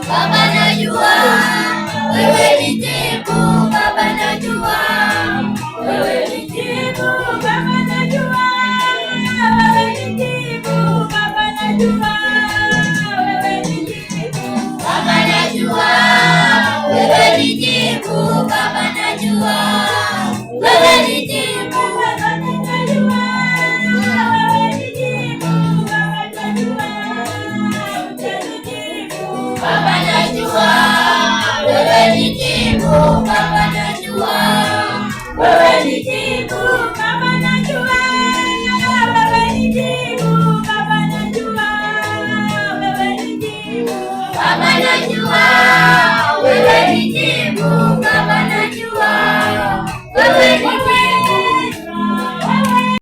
Baba najua, wewe ni jibu. Baba najua, wewe ni jibu. Baba najua, wewe ni jibu. Baba najua, wewe ni jibu. Baba najua, wewe ni jibu. Baba najua, wewe ni jibu. Baba najua, wewe ni jibu. Baba najua, utanijibu. Baba najua, wewe ni jibu. Baba najua, wewe ni jibu.